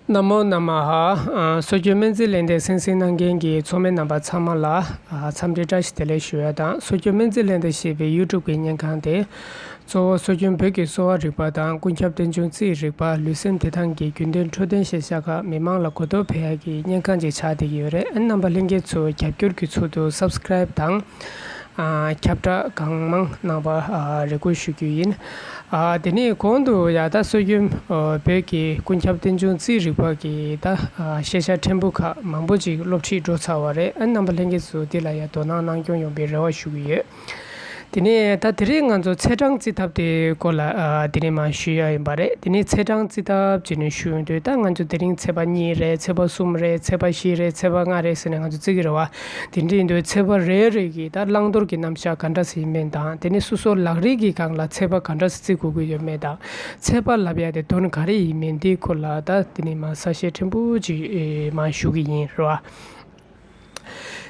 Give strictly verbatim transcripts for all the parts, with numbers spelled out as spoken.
ན་མོ་ན་མ་ཧ། ཨ། སྲོལ་རྒྱུན་སྨན་རྩིས་ལེན་ཏེ་གསན་གཟིགས་གནང་མཁན་གྱི་ཚོགས་མི་རྣམ་པ་ཚང་མ་ལ། ཨ། འཚམས་འདྲི་བཀྲ་ཤིས་བདེ་ལེགས་ཞུ་ཡ་དང་། སྲོལ་རྒྱུན་སྨན་རྩིས་ལེན་ཏེ་ཞེས་པའི་ཡུ་ཊུབ་ཀྱི་བརྙན་ཁང་དེ་གཙོ་བོ་སྲོལ་རྒྱུན་བོད་ཀྱི་གསོ་བ་རིག་པ་དང་། ཀུན་ཁྱབ་རྟེན་འབྱུང་རྩིས་རིག་པ། ལུས་སེམས་བདེ་ཐང་གི་རྒྱུན་གཏན་འཕྲོད་བསྟེན་ཤེས་བྱ་ཁག་མི་མང་ལ་གོ་རྟོགས་འཕེལ་ཡ་གི་བརྙན་ཁང་ཅིག་ཆགས་བསྡད་ཀྱི་ཡོད་རེད། ཨ། རྣམ་པ་ལྷན་རྒྱས་ཚོ་རྒྱབ་སྐྱོར་གྱི་ཚུལ་དུ་སབ་སི་ཀེ་རེབ་དང་། ཨ། ཁྱབ་བསྒྲགས་གང་མང་གནང་བ། ཨ། རེ་སྐུལ་ཞུ་རྒྱུ་ཡིན། ཨ། དེ་ནས་གོང་དུ་ཡང་ད་སྲོལ་རྒྱུན། ཨ། བོད་ཀྱི་ཀུན་ཁྱབ་རྟེན་འབྱུང་རྩིས་རིག་པ་གི་ད། ཨ། ཤེས་བྱ་ཕྲན་བུ་ཁག་མང་པོ་ཅིག་སློབ་ཁྲིད་འགྲོ་ཚར་བ་རེད། ཨ། རྣམ་པ་ལྷན་རྒྱས་ཚོ་འདི་ལ་ཡང་དོ་སྣང་གནང་སྐྱོང་ཡོང་བའི་རེ་བ་ཞུ་གི་ཡོད། དེ་ནས་ད་དེ་རིང་ང་ཚོ་ཚེས་གྲངས་བརྩི་ཐབས་དེ་སྐོར་ལ། ཨ། དེ་རིང་མར་ཞུ་ཡ་ཡིན་པ་རེད། དེ་ནས་ཚེས་གྲངས་བརྩི་ཐབས་བྱས་ནས་ཞུ་ཡོང་དུས། ད་ང་ཚོ་དེ་རིང་ཚེས་པ་གཉིས་རེད། ཚེས་པ་གསུམ་རེད། ཚེས་པ་བཞི་རེད། ཚེས་པ་ལྔ་རེད་ཟེར་ནས་ང་ཚོ་བརྩི་གི་རེད་བ། དེ་འདྲ་ཡིན་དུས་ད་ཚེས་པ་རེ་རེ་གི་ད་བླང་དོར་གྱི་རྣམ་གཞག་ག་འདྲ་ཞིག་ཡིན་མིན་དང་། དེ་ནས་སོ་སོ་ལག་རིས་ཀྱི་སྒང་ལ་ཚེས་པ་ག་འདྲ་ཞིག་བརྩི་དགོས་ཀྱི་ཡོད་མེད་དང་། ཚེས་པ་ལབ་ཡ་དེ་དོན་ག་རེ་ཡིན་མིན་དེའི་སྐོར་ལ་ད་དེ་ནས་མར་གསལ་བཤད་ཕྲན་བུ་ཅིག་ཨེ། མར་ཞུ་གི་ཡིན་རེད་བ།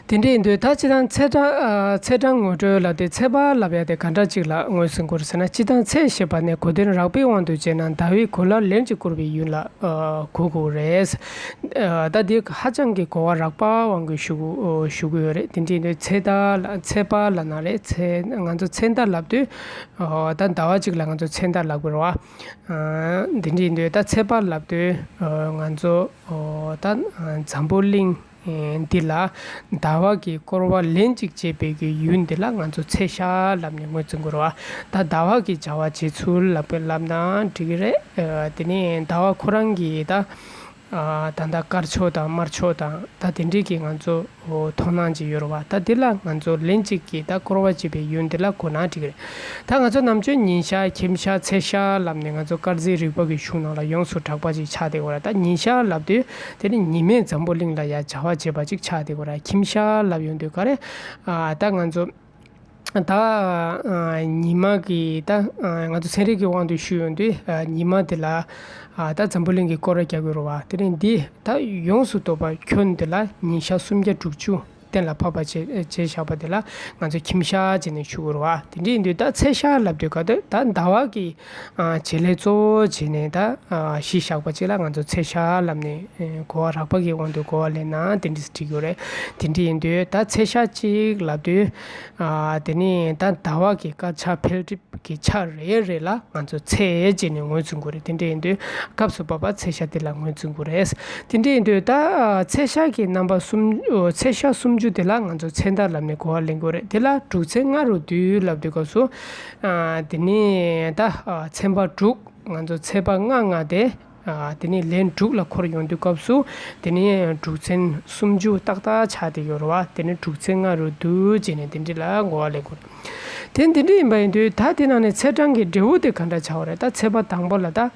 དེ་འདྲ་ཡིན་དུས་ད་སྤྱིར་བཏང་ཚེས་གྲངས། ཨ། ཚེས་གྲངས་ངོ་སྤྲོད་ལབ་དུས་ཚེས་པ་ལབ་ཡ་དེ་ག་འདྲ་ཅིག་ལ་ངོས་འཛིན་དགོས་རེད་ཟེར་ན། སྤྱིར་བཏང་ཚེས་ཞེས་པ་ནི་གོ་དོན་རགས་པའི་དབང་དུ་བྱས་ན་ཟླ་བའི་གོ་ལ་ལན་གཅིག་བསྐོར་བའི་ཡུན་ལ། ཨ། གོ་དགོས་རེད། ཨ། ད་འདི་ཧ་ཅང་གི་གོ་བ་རགས་པ་དབང་གིས་ཞུ་དགོས། ཞུ་དགོས་ཡོད་རེད། དེ་འདྲ་ཡིན་དུས་ཚེས་ཟླ་ལ། ཚེས་པ་ལབ་ན་རེད། ཚེས། ང་ཚོ་ཚེས་ཟླ་ལབ་དུས། ཨ། ད་ཟླ་བ་གཅིག་ལ་ང་ཚོ་ཚེས་ཟླ་ལབ་དགོས་རེད་བ། ཨ། དེ་འདྲ་ཡིན་དུས་ད་ཚེས་པ་ལབ་དུས། ཨ། ང་ཚོ། ཨ། ད། ཨ། འཛམ་བུ་གླིང་འདི་ལ་ཟླ་བ་གི་བསྐོར་བ་ལན་གཅིག་བྱེད་པའི་གི་ཡུན་འདི་ལ་ང་ཚོ་ཚེས་ཞག་ལབ་ནས་ངོས་འཛིན་དགོས་རེད་བ། ད་ཟླ་བ་གི་བྱ་བ་བྱེད་ཚུལ་ལབ། ལབ་ན་འགྲིག་གི་རེད། ཨ། དེ་ནས་ཟླ་བ་ཁོ་རང་གི་ད། ཨ། ད་ལྟ་དཀར་ཕྱོགས་དང་དམར་ཕྱོགས་དང་ད་དེ་འདྲའི་གི་ང་ཚོ་མཐོང་སྣང་ཅིག་ཡོད་རེད་བ། ད་འདི་ལ་ང་ཚོ་ལན་གཅིག་གི་ད་བསྐོར་བ་བྱེད་པའི་ཡུན་འདི་ལ་གོ་ན་འགྲིག་གི་རེད། ད་ང་ཚོ་ནམ་རྒྱུན་ཉིན་ཞག་ཁྱིམ་ཞག་ཚེས་ཞག་ལབ་ནས་ང་ཚོ་སྐར་རྩིས་རིག་པ་གི་གཞུང་ནང་ལ་ཡོངས་སུ་གྲགས་པ་ཅིག་ཆགས་བསྡད་ཡོད་རེད། ད་ཉིན་ཞག་ལབ་དུས་དེ་ནི་ཉི་མས་འཛམ་བུ་གླིང་ལ་ཡ་བྱ་བ་བྱེད་པ་ཅིག་ཆགས་བསྡད་ཡོད་རེད། ཁྱིམ་ཞག་ལབ་ཡོང་དུས་ག་རེ། ཨ། ད་ང་ཚོ་ད། ཨ། ཉི་མ་གི་ད། ཨ། ང་ཚོ་ཚན་རིག་གི་དབང་དུ་ཞུས་ཡོང་དུས། ཨ། ཉི་མ་དེ་ལ། ཨ། ད་འཛམ་བུ་གླིང་གི་སྐོར་ར་རྒྱག་གི་རེད་བ། དེ་ནས་འདི་ད་ཡོངས་སུ་རྫོགས་པ་ཁྱོན་དེ་ལ་ཉིན་ཞག་སུམ་བརྒྱ་དྲུག་ཅུ་གཏན་ལ་ཕབ་པ་བྱས། བྱས་བཞག་པ་དེ་ལ་ང་ཚོ་ཁྱིམ་ཞག་བྱས་ནས་ཞུ་གི་རེད་བ། དེ་འདྲ་ཡིན་དུས་ད་ཚེས་ཞག་ལབ་དུས་ག་དུས་ད་ཟླ་བ་གི། ཨ། བྱེད་ལས་གཙོ་བོ་བྱས་ནས་ད། ཨ། གཞི་བཞག་པ་ཅིག་ལ་ང་ཚོ་ཚེས་ཞག་ལབ་ནས། ཨ། གོ་བ་རགས་པ་གི་དབང་དུ་གོ་བ་ལེན་ན་དེ་འདྲ་འགྲིག་གི་རེད། དེ་འདྲ་ཡིན་དུས་ད་ཚེས་ཞག་གཅིག་ལབ་དུས། ཨ། དེ་ནས་ད་ཟླ་བ་གི་སྐར་ཆ་འཕེལ་འགྲིབ་ཀྱི་ཆ་རེ་རེ་ལ་ང་ཚོ་ཚེས་བྱས་ནས་ངོས་འཛིན་དགོས་རེད། དེ་འདྲ་ཡིན་དུས་སྐབས་སུ་བབས་པ་ཚེས་ཞག་དེ་ལ་ངོས་འཛིན་དགོས་རེད། དེ་འདྲ་ཡིན་དུས་ད། ཨ། ཚེས་ཞག་གི་རྣམ་པ་གསུམ། ཨོ། ཚེས་ཞག་སུམ་ཅུ་དེ་ལ་ང་ཚོ་ཚེས་ཟླ་ལབ་ནས་གོ་བ་ལེན་དགོས་རེད། དེ་ལ་དྲུག་ཚེས་ལྔ་རུ་བསྡུས་ལབ་དུས་སྐབས་སུ། ཨ། དེ་ནས་ད། ཨ། ཚེས་པ་དྲུག་ང་ཚོ་ཚེས་པ་ལྔ་ལྔ་དེ། ཨ། དེ་ནས་ལན་དྲུག་ལ་འཁོར་ཡོང་དུས་སྐབས་སུ། དེ་ནས་དྲུག་ཚེས་སུམ་ཅུ་ཏག་ཏག་ཆགས་བསྡད་ཡོད་རེད་བ། དེ་ནས་དྲུག་ཚེས་ལྔ་རུ་བསྡུས་བྱས་ནས་དེ་འདྲ་ལ་གོ་བ་ལེན་དགོས་རེད། དེ་འདི་འདྲ་ཡིན་པ་ཡིན་དུས་ད་དེ་ནང་ནས་ཚེས་གྲངས་ཀྱི་འབྲས་བུ་དེ་ག་འདྲ་ཆགས་པ་རེད། ད་ཚེས་པ་དང་པོ་ལ་ད།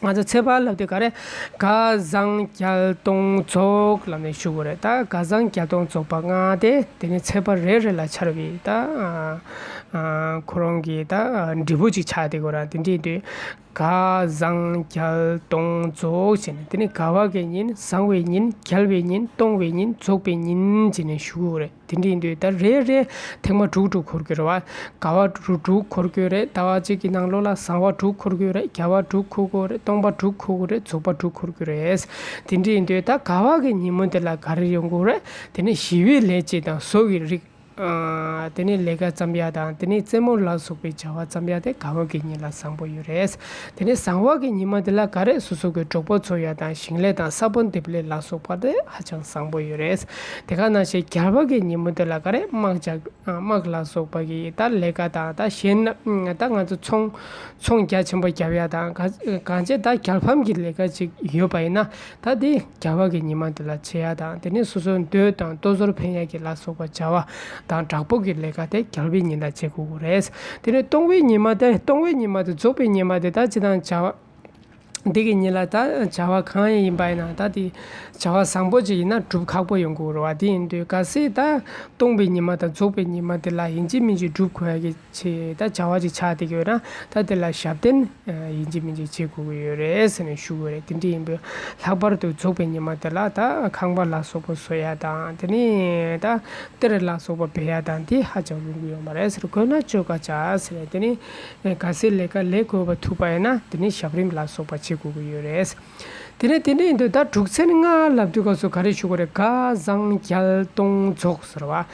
ང་ཚོ་ཚེས་པ་ལབ་དུས་ག་རེ། དགའ་བཟང་རྒྱལ་སྟོང་རྫོགས་ལབ་ནས་ཞུ་དགོས་རེད། ད་དགའ་བཟང་རྒྱལ་སྟོང་རྫོགས་པ་ལྔ་དེ། དེ་ནས་ཚེས་པ་རེ་རེ་ལ་འཆར་བའི་ད། ཨ། ཨ། ཁོ་རང་གི་ད། ཨ། འབྲས་བུ་ཅིག་ཆགས་བསྡད་ཡོད་རེད། དེ་འདྲ་ཡིན་དུས། དགའ་བཟང་རྒྱལ་སྟོང་རྫོགས་བྱས་ནས། དེ་ནས་དགའ་བ་གི་ཉིན། བཟང་བའི་ཉིན། རྒྱལ་བའི་ཉིན། སྟོང་བའི་ཉིན། རྫོགས་པའི་ཉིན་བྱས་ནས་ཞུ་དགོས་རེད། དེ་འདྲ་ཡིན་དུས་ད་རེ་རེ་ཐེངས་མ་དྲུག་དྲུག་འཁོར་དགོས་རེད་བ། དགའ་བ་དྲུག་དྲུག་འཁོར་དགོས་རེད། ཟླ་བ་གཅིག་གི་ནང་ལོགས་ལ་བཟང་བ་དྲུག་འཁོར་དགོས་རེད། རྒྱལ་བ་དྲུག་འཁོར་དགོས་རེད། སྟོང་པ་དྲུག་འཁོར་དགོས་རེད། རྫོགས་པ་དྲུག་འཁོར་དགོས་རེད། དེ་འདྲ་ཡིན་དུས་ད་དགའ་བ་གི་ཉིན་མོ་དེ་ལ་ག་རེ་ཡོང་དགོས་རེད། དེ་ནས་ཞི་བའི་ལས་བྱེད་དང་བཟོ་གི་རིགས། ཨ། དེ་ནས་ལས་ཀ་བརྩམ་ཡ་དང་། དེ་ནས་རྩེད་མོ་ལ་སོགས་པའི་བྱ་བ་བརྩམ་ཡ་དེ་དགའ་བ་གི་ཉིན་ལ་བཟང་པོ་ཡོད་རེད། དེ་ནས་བཟང་བ་གི་ཉི་མ་དེ་ལ་ག་རེ་སོ་སོ་གི་གྲོགས་པོ་འཚོལ་ཡ་དང་། ཞིང་ལས་དང་ས་བོན་འདེབས་ལས་ལ་སོགས་པ་དེ་ཧ་ཅང་བཟང་པོ་ཡོད་རེད། དེ་ག་ནང་བཞིན་རྒྱལ་བ་གི་ཉིན་མོ་དེ་ལ་ག་རེ་དམག་རྒྱག་དམག་ལ་སོགས་པ་གི་ད་ལས་ཀ་དང་། ད་གཞན་ད་ང་ཚོ་ཚོང་ཚོང་རྒྱ་ཆེན་པོ་རྒྱབ་ཡ་དང་། ག་གང་ཅི་ད་རྒྱལ་ཕམ་གྱི་ལས་ཀ་ཅིག་ཡོད་པ་ཡིན་ན། ད་དེ་རྒྱལ་བ་གི་ཉི་མ་དེ་ལ་བྱེད་ཡ་དང་། དེ་ནས་སོ་སོའི་འདོད་དང་ལྟོ་ཚོར་འཕེན་ཡ་གི་ལ་སོགས་པ་བྱ་བ་དང་དྲག་པོ་གི་ལས་ཀ་དེ་རྒྱལ་བའི་ཉིན་ལ་བྱེད་དགོས་ཀྱི་རེད། དེ་ནས་སྟོང་བའི་ཉི་མ་དེ། སྟོང་བའི་ཉི་མ་དེ། རྫོགས་པའི་ཉི་མ་དེ། ད་ཅི་དང་བྱ་བ་འདི་གི་ཉིན་ལ་ད་བྱ་བ་གང་ཡང་ཡིན་པ་ཡིན་ན། ད་དེ་བྱ་བ་བཟང་པོ་ཅིག་ཡིན་ན་སྒྲུབ་ཁག་པོ་ཡོང་གི་རེད་བ། དེ་ཡིན་དུས་གལ་སྲིད་ད་སྟོང་པའི་ཉི་མ་དང་རྫོགས་པའི་ཉི་མ་དེ་ལ་ཡིན་གཅིག་མིན་གཅིག་སྒྲུབ་དགོས་ཡ་གི་ཆེད་ད་བྱ་བ་ཅིག་ཆགས་བསྡད་ཀྱི་ཡོད་ན། ད་དེ་ལ་ཞབས་བརྟན་ཡིན་གཅིག་མིན་གཅིག་བྱེད་དགོས་ཀྱི་ཡོད་རེད་ཟེར་ནས་ཞུ་དགོས་རེད། དེ་འདྲ་ཡིན་དུས་ལྷག་པར་དུ་རྫོགས་པའི་ཉི་མ་དེ་ལ་ད་ཁང་པ་ལ་སོགས་པ་བཟོ་ཡ་དང་། དེ་ནས་ད་གཏེར་ལ་སོགས་པ་སྦས་ཡ་དང་། དེ་ཧ་ཅང་རུང་གི་ཡོད་མ་རེད་ཟེར། དགོས་ན་བཅོས་ཀ་བྱ་ཟེར། དེ་ནས་གལ་སྲིད་ལས་ཀ་ལས་དགོས་པ་ཐུག་པ་ཡིན་ན། དེ་ནས་ཞབས་རིམ་ལ་སོགས་པ་བྱེད། དགོས་ཀྱི་ཡོད་རེད། དེ་ནས་དེ་འདྲ་ཡིན་དུས་ད་དྲུག་ཚན་ལྔ་ལབ་དུས་སྐབས་སུ་ག་རེ་ཞུ་དགོས་རེད། དགའ་བཟང་རྒྱལ་གཏོང་རྫོགས་ཟེར་བ།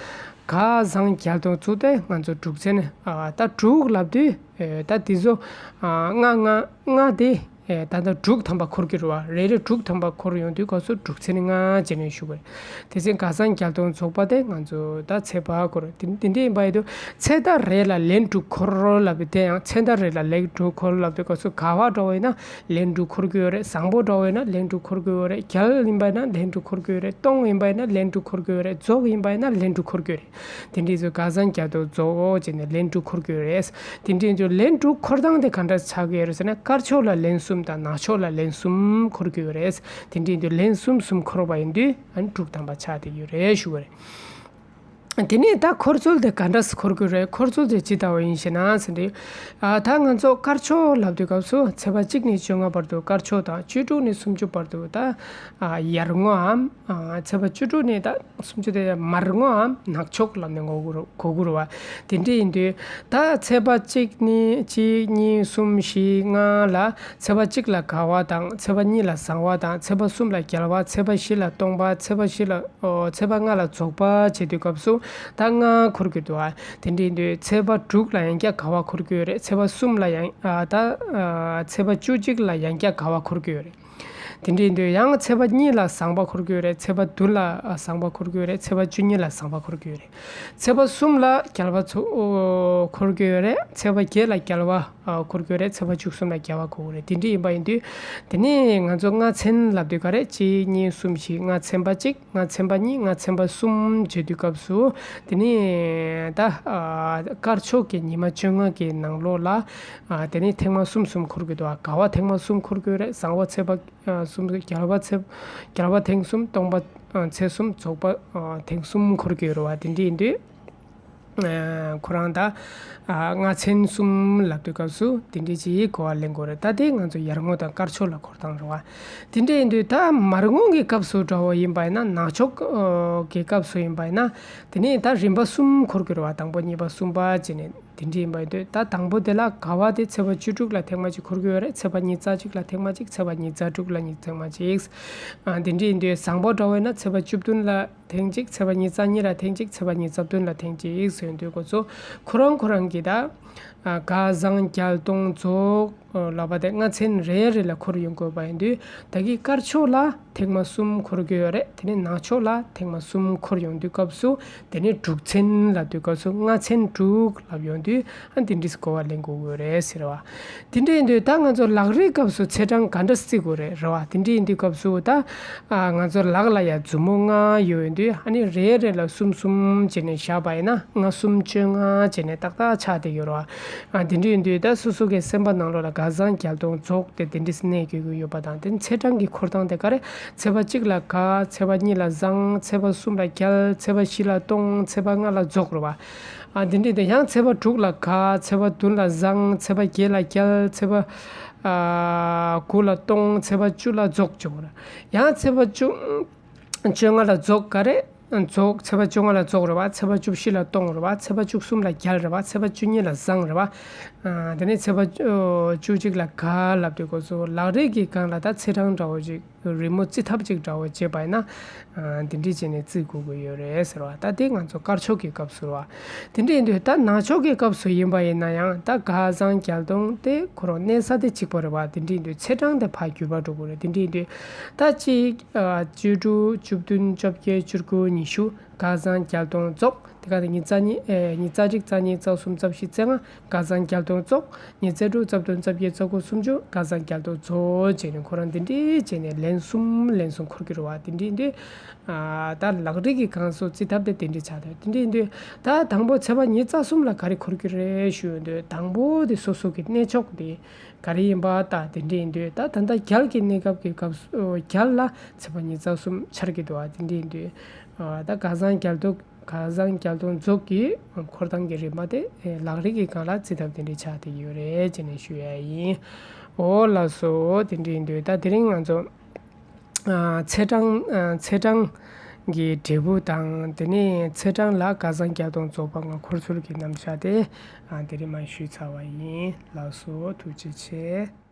དགའ་བཟང་རྒྱལ་གཏོང་རྫོགས་དེ་ང་ཚོ་དྲུག་ཚན། ཨ། ད་དྲུག་ལབ་དུས། ཨེ། ད་དེ་ཚོ། ཨ། ལྔ་ལྔ་ལྔ་དེ། ཨེ། ད་ལྟ་དྲུག་ཐམ་པ་འཁོར་གྱི་རེད་བ། རེ་རེ་དྲུག་ཐམ་པ་འཁོར་ཡོང་དུས་སྐབས་སུ་དྲུག་ཚན་ལྔ་བྱས་ནས་ཞུ་དགོས་རེད། དེ་ཚེ་དགའ་བཟང་རྒྱལ་གཏོང་རྫོགས་པ་དེ་ང་ཚོ་ད་ཚེས་པ་འཁོར་དེ་དེ་འདྲ་ཡིན་པ་ཡིན་དུས་ཚེས་ཟླ་རེ་ལ་ལན་དྲུག་འཁོར་ལབ་པའི་དེ་ཡང་ཚེས་ཟླ་རེ་ལ་ལན་དྲུག་འཁོར་ལབ་དུས་སྐབས་སུ་དགའ་བ་འདྲ་བོ་ཡིན་ན་ལན་དྲུག་འཁོར་གྱི་ཡོད་རེད། བཟང་པོ་འདྲ་བོ་ཡིན་ན་ལན་དྲུག་འཁོར་གྱི་ཡོད་རེད། རྒྱལ་ཡིན་པ་ཡིན་ན་ལན་དྲུག་འཁོར་གྱི་ཡོད་རེད། གཏོང་ཡིན་པ་ཡིན་ན་ལན་དྲུག་འཁོར་གྱི་ཡོད་རེད། རྫོགས་ཡིན་པ་ཡིན་ན་ལན་དྲུག་འཁོར་གྱི་ཡོད་རེད། དེ་འདྲ་ཚོ་དགའ་བཟང་རྒྱལ་གཏོང་རྫོགས་བྱས་ནས་ལན་དྲུག་འཁོར་གྱི་ཡོད་རེད། དེ་འདྲ་ཚོ་ལན་དྲུག་འཁོར་སྟངས་དེ་ག་འདྲ་ཆགས་ཀྱི་ཡོད་རེད་ཟེར་ན། དཀར་ཕྱོགས་ལ་ལན་གསུམ་དང་ནག་ཕྱོགས་ལ་ལན་གསུམ་འཁོར་གྱི་ཡོད་རེད། དེ་འདྲ་ཚོ་ལན་གསུམ་གསུམ་འཁོར་བ་ཡིན་དུས་ཨ་ནི་དྲུག་ཐམ་པ་ཆགས་བསྡད་ཡོད་རེད་ཞུ་བ་རེད། དེ་ནས་ད་འཁོར་ཚུལ་དེ་ག་འདྲ་སེ་འཁོར་དགོས་རེད། འཁོར་ཚུལ་དེ་ཇི་ལྟ་བུ་ཡིན་ཞེ་ན་ཟེར་དུས། ཨ། ད་ང་ཚོ་དཀར་ཕྱོགས་ལབ་དུས་སྐབས་སུ་ཚེས་པ་གཅིག་ནས་བཅོ་ལྔ་བར་དུ་དཀར་ཕྱོགས་དང་། བཅུ་དྲུག་ནས་སུམ་ཅུ་བར་དུ་ད། ཨ། ཡར་ངོའམ། ཨ། ཚེས་པ་བཅུ་དྲུག་ནས་ད་སུམ་ཅུ་དེ་མར་ངོའམ་ནག་ཕྱོགས་ལབ་ནས་གོ་དགོས་རེད་བ། དེ་འདྲ་ཡིན་དུས་ད་ཚེས་པ་གཅིག་ནས་གཅིག་གཉིས་གསུམ་བཞི་ལྔ་ལ་ཚེས་པ་གཅིག་ལ་དགའ་བ་དང་། ཚེས་པ་གཉིས་ལ་བཟང་བ་དང་། ཚེས་པ་གསུམ་ལ་རྒྱལ་བ། ཚེས་པ་བཞི་ལ་སྟོང་པ། ཚེས་པ་བཞི་ལ། ཨོ། ཚེས་པ་ལྔ་ལ་རྫོགས་པ་བྱེད་དུས་སྐབས་སུ་ད་ལྔ་འཁོར་གྱི་འདུག་ཨ། དེ་འདྲ་ཡིན་དུས་ཚེས་པ་དྲུག་ལ་ཡང་བསྐྱར་དགའ་བ་འཁོར་གྱི་ཡོད་རེད། ཚེས་པ་གསུམ་ལ་ཡང་། ཨ། ད། ཨ། ཚེས་པ་བཅུ་གཅིག་ལ་ཡང་བསྐྱར་དགའ་བ་འཁོར་གྱི་ཡོད་རེད། དེ་འདྲ་ཡིན་དུས་ཡང་ཚེས་པ་གཉིས་ལ་བཟང་པ་འཁོར་གྱི་ཡོད་རེད། ཚེས་པ་བདུན་ལ་བཟང་པ་འཁོར་གྱི་ཡོད་རེད། ཚེས་པ་བཅུ་གཉིས་ལ་བཟང་པ་འཁོར་གྱི་ཡོད་རེད། ཚེས་པ་གསུམ་ལ་རྒྱལ་བ་ཚོ། ཨོ། འཁོར་གྱི་ཡོད་རེད། ཚེས་པ་བརྒྱད་ལ་རྒྱལ་བ། ཨ། འཁོར་གྱི་ཡོད་རེད། ཚེས་པ་བཅུ་གསུམ་ལ་རྒྱལ་བ་འཁོར་གྱི་རེད། དེ་འདྲ་ཡིན་པ་ཡིན་དུས་དེ་ནས་ང་ཚོ་ལྔ་ཚན་ལབ་དུས་ག་རེ། གཅིག་གཉིས་གསུམ་བཞི། ལྔ་ཚན་པ་གཅིག་ལྔ་ཚན་པ་གཉིས། ལྔ་ཚན་པ་གསུམ་བྱེད་དུས་སྐབས་སུ་དེ་ནས་ད། ཨ། དཀར་ཕྱོགས་ཀྱི་ཉི་མ་བཅོ་ལྔ་གི་ནང་ལོགས་ལ། ཨ། དེ་ནས་ཐེངས་མ་གསུམ་གསུམ་འཁོར་གྱི་འདུག་ཨ། དགའ་བ་ཐེངས་མ་གསུམ་འཁོར་གྱི་ཡོད་རེད། བཟང་བ་ཚེས་པ། ཨ། གསུམ། རྒྱལ་བ་ཚེས། རྒྱལ་བ་ཐེངས་གསུམ། སྟོང་པ། ཨ། ཚེས་གསུམ། རྫོགས་པ། ཨ། ཐེངས་གསུམ་འཁོར་གྱི་ཡོད་རེད་བ། དེ་འདྲ་ཡིན་དུས། ཨ། ཁོ་རང་ད། ཨ། ལྔ་ཚན་གསུམ་ལབ་དུས་སྐབས་སུ་དེ་འདྲ་ཅིག་གོ་བ་ལེན་དགོས་རེད། ད་དེ་ང་ཚོ་ཡར་ངོ་དང་དཀར་ཕྱོགས་ལ་འཁོར་སྟངས་རེད་བ། དེ་འདྲ་ཡིན་དུས་ད་མར་ངོ་གི་སྐབས་སུ་འདྲ་བོ་ཡིན་པ་ཡིན་ན། ནག་ཕྱོགས་ཀྱི་སྐབས་སུ་ཡིན་པ་ཡིན་ན། དེ་ནས་ད་རིམ་པ་གསུམ་འཁོར་གྱི་རེད་བ། དང་པོ་གཉིས་པ་གསུམ་པ་བྱས་ནས། དེ་འདྲ་ཡིན་པ་ཡིན་དུས་ད་དང་པོ་དེ་ལ་དགའ་བ་དེ་ཚེས་པ་བཅུ་དྲུག་ལ་ཐེངས་མ་གཅིག་འཁོར་གྱི་ཡོད་རེད། ཚེས་པ་ཉི་ཤུ་རྩ་གཅིག་ལ་ཐེངས་མ་གཅིག་ཚེས་པ་ཉི་ཤུ་རྩ་དྲུག་ལ་ཐེངས་མ་གཅིག་ཨ། དེ་འདྲ་ཡིན་དུས་བཟང་པོ་འདྲ་བོ་ཡིན་ན་ཚེས་པ་བཅུ་བདུན་ལ་ཐེངས་གཅིག་ཚེས་པ་ཉི་ཤུ་རྩ་གཉིས་ལ་ཐེངས་གཅིག་ཚེས་པ་ཉི་ཤུ་རྩ་བདུན་ལ་ཐེངས་གཅིག་ཟེར་དུས་ཁོ་ཚོ་ཁོ་རང་ཁོ་རང་གི་ད། ཨ། དགའ་བཟང་རྒྱལ་གཏོང་རྫོགས། ཨ། ལབ་པ་དེ་ལྔ་ཚན་རེ་རེ་ལ་འཁོར་ཡོང་དགོས་པ་ཡིན་དུས། ད་གིན་དཀར་ཕྱོགས་ལ་ཐེངས་མ་གསུམ་འཁོར་གྱི་ཡོད་རེད། དེ་ནས་ནག་ཕྱོགས་ལ་ཐེངས་མ་གསུམ་འཁོར་ཡོང་དུས་སྐབས་སུ། དེ་ནས་དྲུག་ཚན་ལབ་དུས་སྐབས་སུ་ལྔ་ཚན་དྲུག་ལབ་ཡོང་དུས། ཨ། འདི་འདྲས་གོ་བ་ལེན་དགོས་ཀྱི་ཡོད་རེད་ཟེར་བ། དེ་འདྲ་ཡིན་དུས་ད་ང་ཚོ་ལག་རིས་སྐབས་སུ་ཚེས་གྲངས་ག་འདྲ་བརྩི་དགོས་རེད། རེད་བ། དེ་འདྲ་ཡིན་དུས་སྐབས་སུ་ད། ཨ། ང་ཚོ་ལག་ལ་ཡ་མཛུབ་མོ་ལྔ་ཡོད་ཡོད་དུས། ཨ་ནི་རེ་རེ་ལ་གསུམ་གསུམ་བྱས་ནས་བཞག་པ་ཡིན་ན་ལྔ་གསུམ་བཅོ་ལྔ་བྱས་ནས་ཏག་ཏག་ཆགས་བསྡད་ཡོད་རེད་བ། ཨ། དེ་འདྲ་ཡིན་དུས་ད་སོ་སོ་གི་སེམས་པ་ནང་ལོགས་ལ་དགའ་བཟང་རྒྱལ་གཏོང་རྫོགས་དེ་དེ་འདྲས་གནས་དགོས་ཀྱི་ཡོད་པ་དང་། དེ་ཚེས་གྲངས་ཀྱི་འཁོར་སྟངས་དེ་ག་རེ། ཚེས་པ་གཅིག་ལ་དགའ། ཚེས་པ་གཉིས་ལ་བཟང་། ཚེས་པ་གསུམ་ལ་རྒྱལ། ཚེས་པ་བཞི་ལ་སྟོང་། ཚེས་པ་ལྔ་ལ་རྫོགས་རེད་བ། ཨ། འདི་འདྲ་དེ་ཡང་ཚེས་པ་དྲུག་ལ་དགའ། ཚེས་པ་བདུན་ལ་བཟང་། ཚེས་པ་བརྒྱད་ལ་རྒྱལ། ཚེས་པ། ཨ། དགུ་ལ་སྟོང་། ཚེས་པ་བཅུ་ལ་རྫོགས་བྱུང་རེད། ཡང་ཚེས་པ་བཅུ། བཅོ་ལྔ་ལ་རྫོགས་ག་རེ། རྫོགས། ཚེས་པ་བཅོ་ལྔ་ལ་རྫོགས་རེད་བ། ཚེས་པ་བཅུ་བཞི་ལ་སྟོང་རེད་བ། ཚེས་པ་བཅུ་གསུམ་ལ་རྒྱལ་རེད་བ། ཚེས་པ་བཅུ་གཉིས་ལ་བཟང་རེད་བ། ཨ། དེ་ནས་ཚེས་པ་བཅུ་གཅིག་ལ་དགའ་ལབ་དུས་ཁོ་ཚོ་ལག་རིས་ཀྱི་སྒང་ལ་ད་ཚེས་གྲངས་འདྲ་བོ་ཅིག་རི་མོ་བརྩི་ཐབས་ཅིག་འདྲ་བོ་བྱས་པ་ཡིན་ན། ཨ། འདི་འདྲས་བྱས་ནས་བརྩི་དགོས་ཀྱི་ཡོད་རེད་ཟེར་བ། ད་དེ་ང་ཚོ་དཀར་ཕྱོགས་ཀྱི་སྐབས་སུ་རེད་བ། དེ་འདྲས་ཡིན་དུས་ད་ནག་ཕྱོགས་ཀྱི་སྐབས་སུ་ཡིན་པ་ཡིན་ན་ཡང་ད་དགའ་བཟང་རྒྱལ་སྟོང་དེ་ཁོ་རང་གནས་ས་དེ་གཅིག་པ་རེད་བ། དེ་འདྲས་ཡིན་དུས་ཚེས་གྲངས་དེ་ཕར་བརྒྱུད་པ་འགྲོ་དགོས་རེད། དེ་འདྲས་ཡིན་དུས་ད་གཅིག་ཨ། བཅུ་དྲུག་བཅུ་བདུན། བཅོ་བརྒྱད། བཅུ་དགུ། ཉི་ཤུ། དགའ་བཟང་རྒྱལ་སྟོང་རྫོགས། དེ་ག་དེ་ཉི་ཤུ་རྩ་གཉིས། ཨེ། ཉི་ཤུ་རྩ་གཅིག་རྩ་གཉིས། རྩ་གསུམ། རྩ་བཞི། རྩ་ལྔ། དགའ་བཟང་རྒྱལ་སྟོང་རྫོགས། ཉི་ཤུ་རྩ་དྲུག་རྩ་བདུན། རྩ་བརྒྱད། རྩ་དགུ། སུམ་ཅུ། དགའ་བཟང་རྒྱལ་སྟོང་རྫོགས་བྱས་ནས་ཁོ་རང་འདི་འདྲས་བྱས་ནས་ལན་གསུམ་ལན་གསུམ་འཁོར་གྱི་རེད་བ། དེ་འདྲས་འདི། ཨ། ད་ལག་རིས་ཀྱི་སྒང་སུ་བརྩི་ཐབས་དེ་དེ་འདྲས་ཆགས་འདུག་དེ་འདྲས་ཡིན་དུས་ད་དང་པོ་ཚེས་པ་ཉི་ཤུ་རྩ་གསུམ་ལ་ག་རེ་འཁོར་གྱི་རེད་ཞུ་ཡོང་དུས། དང་པོ་དེ་སོ་སོ་གི་གནས་མཆོག་དེ་ག་རེ་ཡིན་པ། ད་དེ་འདྲས་ཡིན་དུས་ད་ད་ལྟ་རྒྱལ་གྱི་གནས་སྐབས་ཀྱི་སྐབས་སུ། རྒྱལ་ལ་ཚེས་པ་ཉི་ཤུ་རྩ་གསུམ་འཆར་གྱི་འདུག་བ། དེ་འདྲས་ཡིན་དུས། ཨ། ད་དགའ་བཟང་རྒྱལ་སྟོང་། དགའ་བཟང་རྒྱལ་སྟོང་རྫོགས་ཀྱི་འཁོར་སྟངས་ཀྱི་རིམ་པ་དེ། ཨེ། ལག་རིས་ཀྱི་སྒང་ལ་བརྩི་ཐབས་དེ་འདྲས་ཆགས་བསྡད་ཡོད་རེད་ཅེས་ནས་ཞུ་ཡ་ཡིན། འོ་ལགས་སོ། དེ་འདྲས་ཡིན་དུས་ད་དེ་རིང་ང་ཚོ། ཨ། ཚེས་གྲངས། ཨ། ཚེས་གྲངས་ཀྱི་འབྲས་བུ་དང་། དེ་ནས་ཚེས་གྲངས་ལ་དགའ་བཟང་རྒྱལ་སྟོང་རྫོགས་པ་ལྔ་འཁོར་ཚུལ་གྱི་རྣམ་གཞག་དེ། ཨ། དེ་རིང་མར་ཞུས་ཚར་བ་ཡིན། ལགས་སོ། ཐུགས་རྗེ་ཆེ།